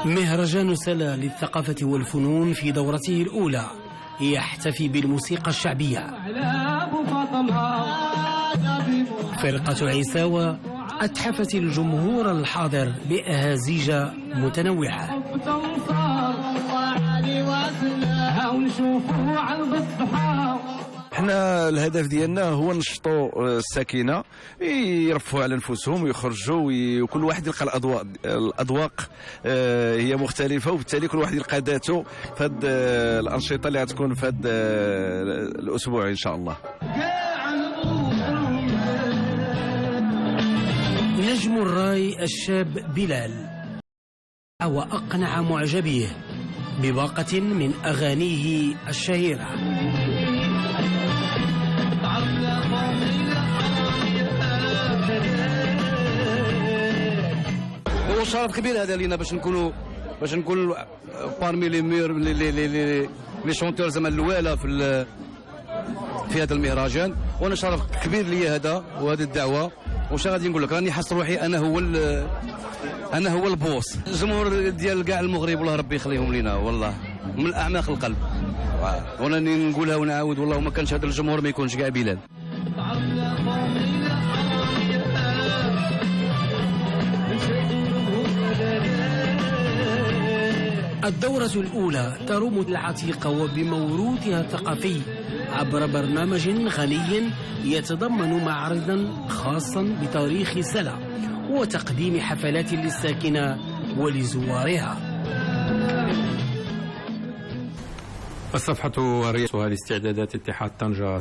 مهرجان سلا للثقافة والفنون في دورته الأولى يحتفي بالموسيقى الشعبية. فرقة عيساوة أتحفت الجمهور الحاضر بأهازيج متنوعة. احنا الهدف ديالنا هو نشطوا الساكنة، يرفعوا على نفوسهم ويخرجوا، وكل واحد يلقى الاضواء، الاذواق هي مختلفة، وبالتالي كل واحد يلقى ذاته في هذه الانشطة اللي غتكون في هذا الاسبوع ان شاء الله. نجم الراي الشاب بلال وأقنع معجبيه بباقة من أغانيه الشهيرة. هو شرف كبير هذا لينا باش نكونوا parmi les meilleurs les chanteurs زعما الاولى في هذا المهرجان، وانا شرف كبير لي هذا وهذه الدعوة. واش غادي نقول لك، راني حاس روحي انا هو ال boss. الجمهور ديال كاع المغرب والله ربي يخليهم لينا، والله من اعماق القلب، وانا نقولها ونعاود، والله ما كانش هذا الجمهور ما يكونش كاع بلال. الدورة الأولى تروم العتيقة وبموروثها الثقافي عبر برنامج غني يتضمن معرضا خاصا بتاريخ سلا وتقديم حفلات للساكنة ولزوارها. الصفحة رئيسها لاستعدادات اتحاد طنجة.